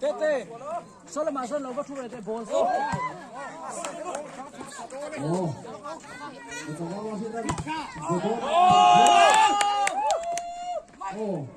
Tete, saw lamah sawn lo va thu ve teh ball saw. Oh. Oh.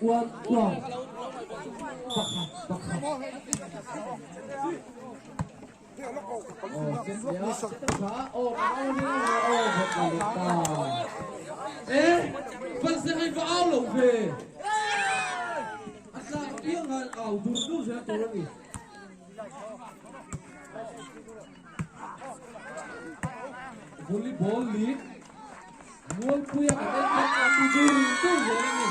One, one. Pakhat, pakhat. Eh, phân va ao lo ve. A tla piang han au dur dur zel tur a ni. Volleyball league Mualpuia kan en hian a ti dur dur zel a ni.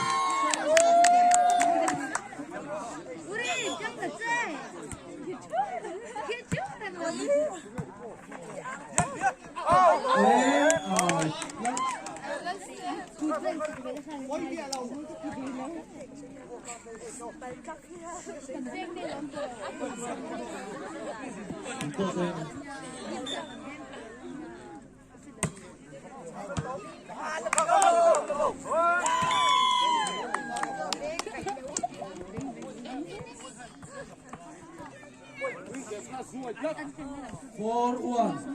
4-1.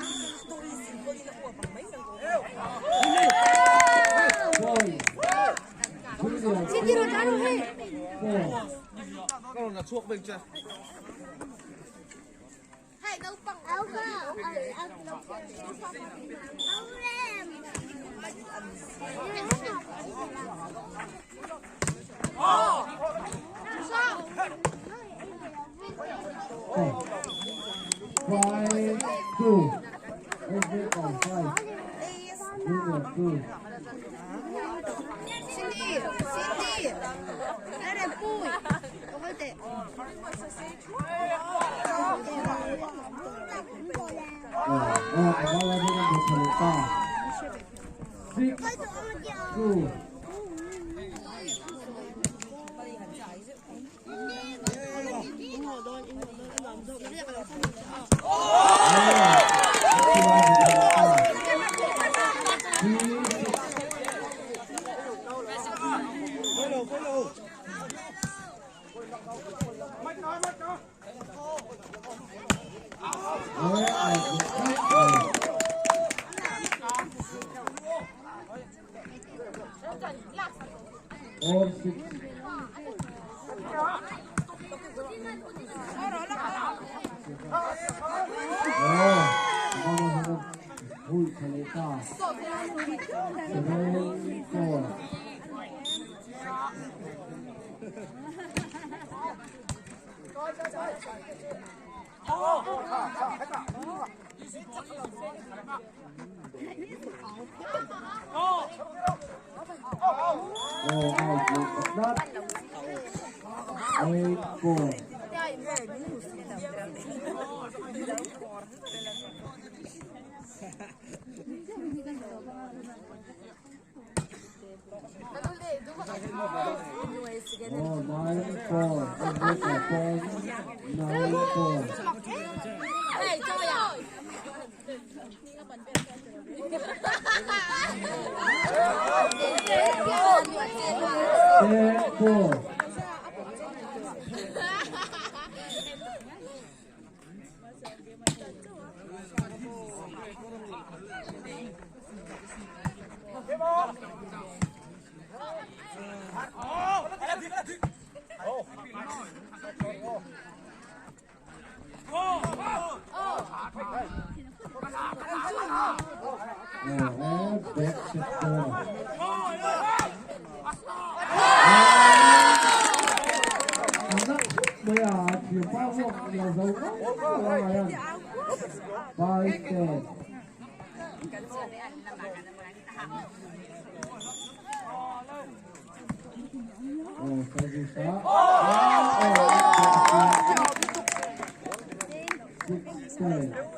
5 2. Every on 5. Junior 2. Cindy, Cindy. Đây pui. Có thể. 6 2. 4 6. 7 4. Oh, out. Not 8 4. Oh, 9 4. 4 9 4. 10 4. Oh, back set ball. Anak maya siapa mo lazaw ka? Ayan. 5 10. Oh, sabi sa. Oh, 10.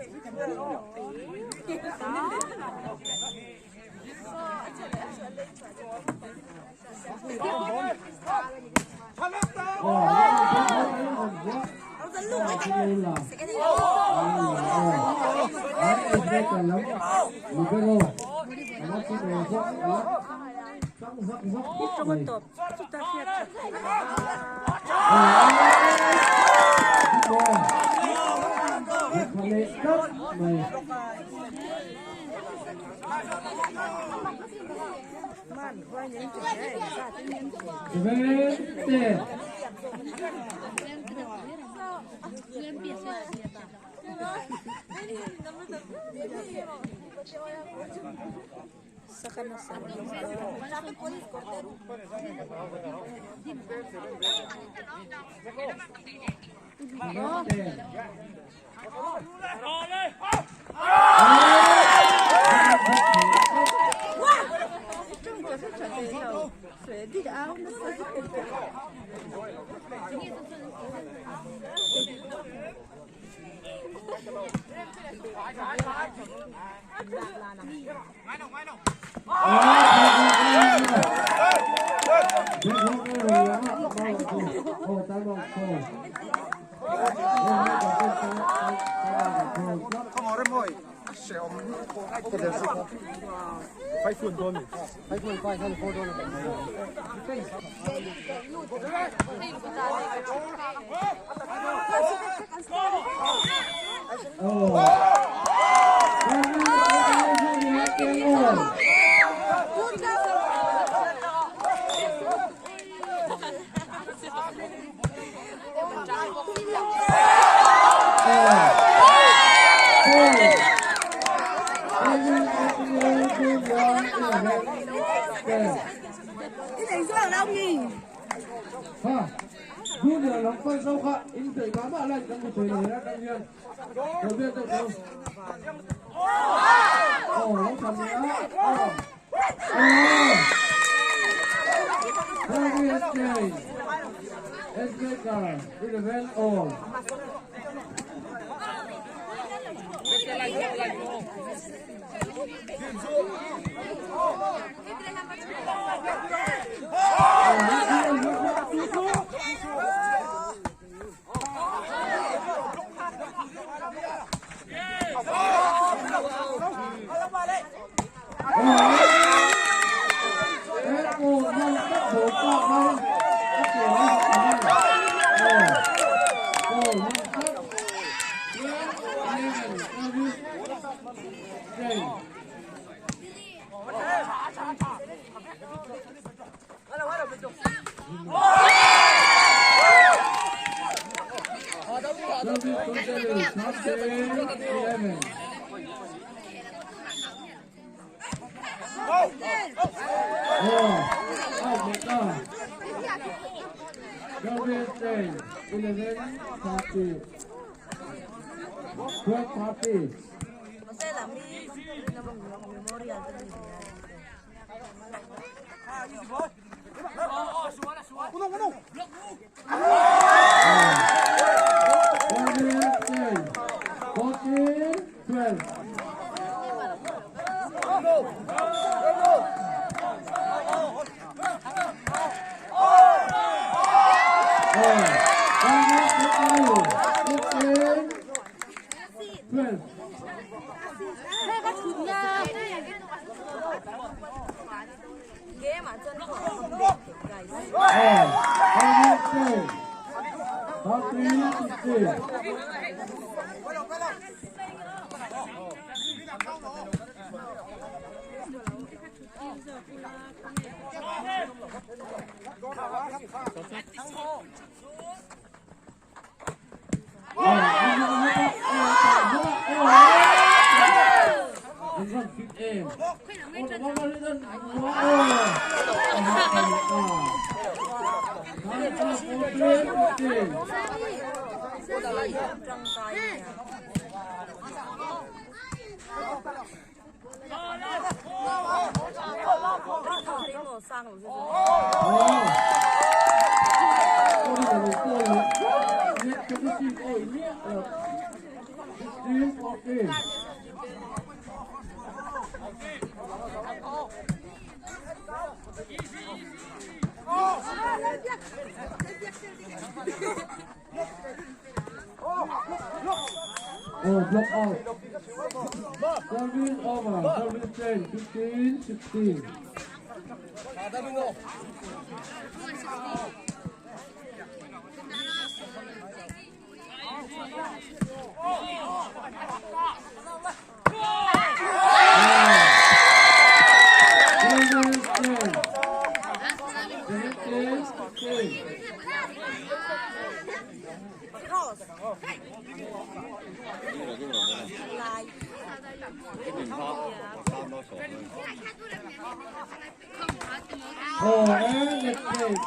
16 14. Oh, block out. Service over. Service 10, 15, 16. Service 10. 17, 16. Oh, and next place,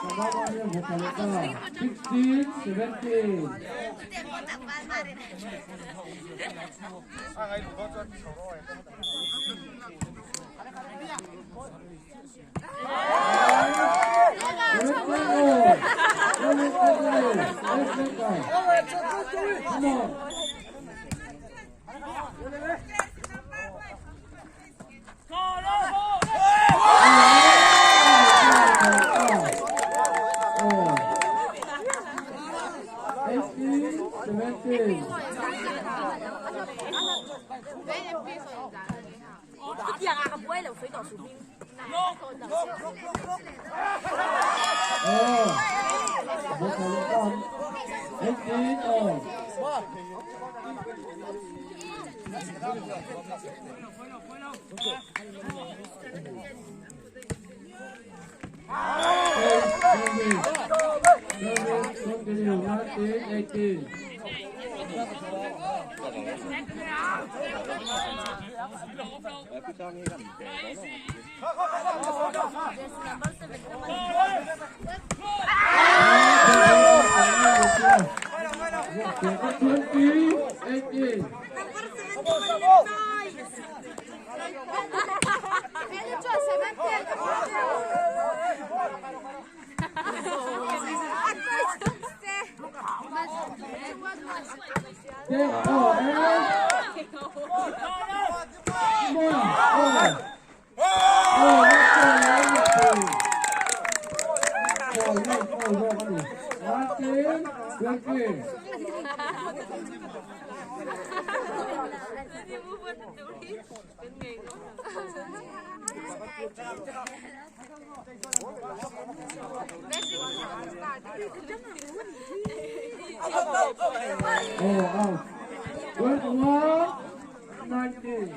16, 17. Come on. Oh. 18, 17. Oh. 18 all. Eight, service. Service continue. 19, 18. 20, 18. Ten, oh, and one, oh. Oh, oh, oh, oh, 19, 20. Oh, out. 21, 19.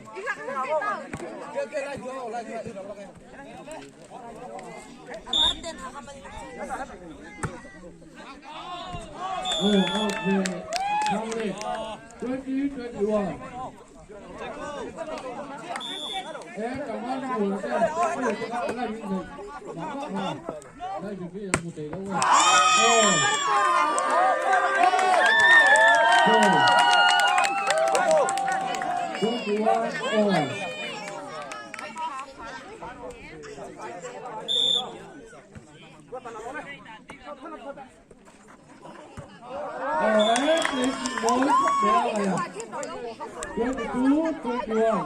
Oh, out there. Count it. 20, 21. Eh, cảm ơn của đây chuẩn bị là một tỷ đâu rồi. Oh. 21 all. Oh, and please more 22, 21.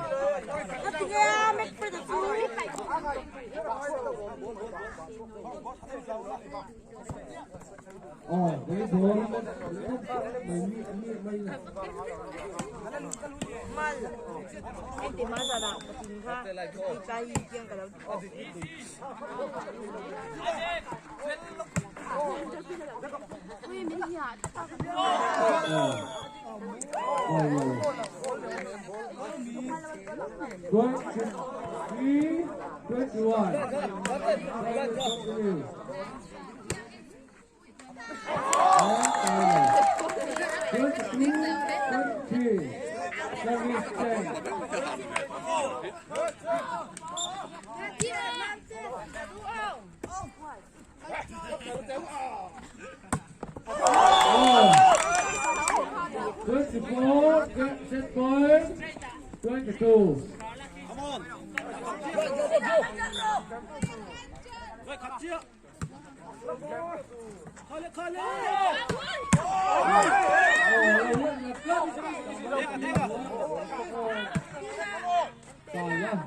Oh, đấy rồi, Mal. Hindi masarap. 23, 21. 22, 23. Service 10. Oh. 24, set point, 22. Sayang.